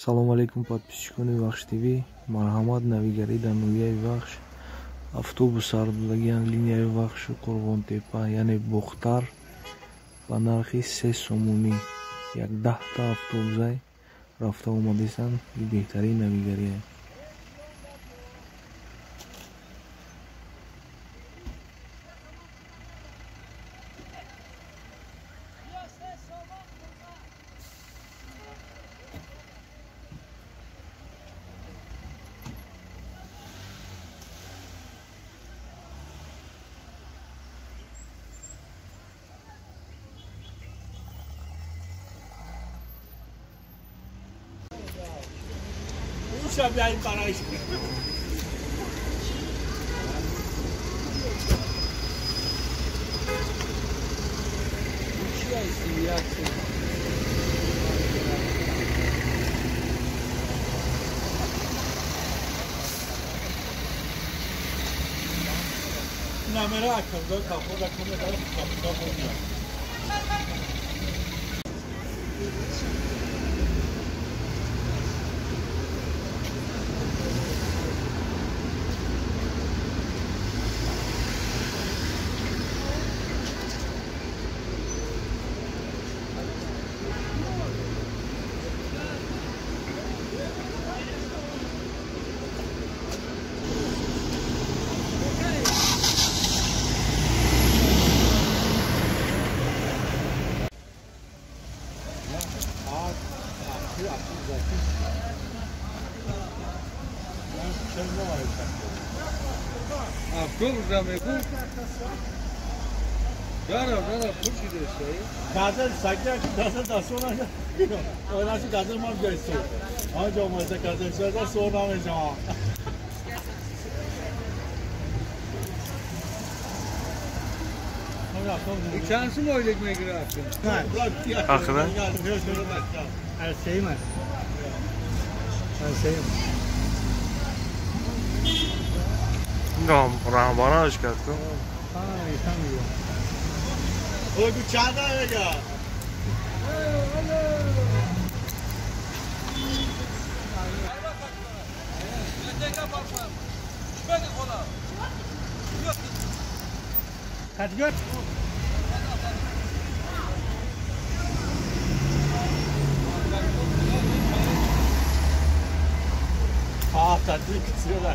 Салом алейкум, подписчикони Вахш ТВ. Марҳамат, навигарӣ дар ноҳияи Вахш. Автобус сардодагиан линияи Вахшу Қурғонтепа, яъне Бохтар, ба нархи 3 сомонӣ. Як 10та автобусай рафта омадесанд. И беҳтарин навигария. Автобус мегу? Дара, пурсидеса. Газел сагя газел дасона. Онаси газел мам гайсо. Анҷо маса газел шада сона меша. Чанд сум ойлик мегирад? Ахра? Арсейма. Арсейма. Раҳбараш кард ку? Ой, чанда мега? Ah, tatlı kısıyorlar.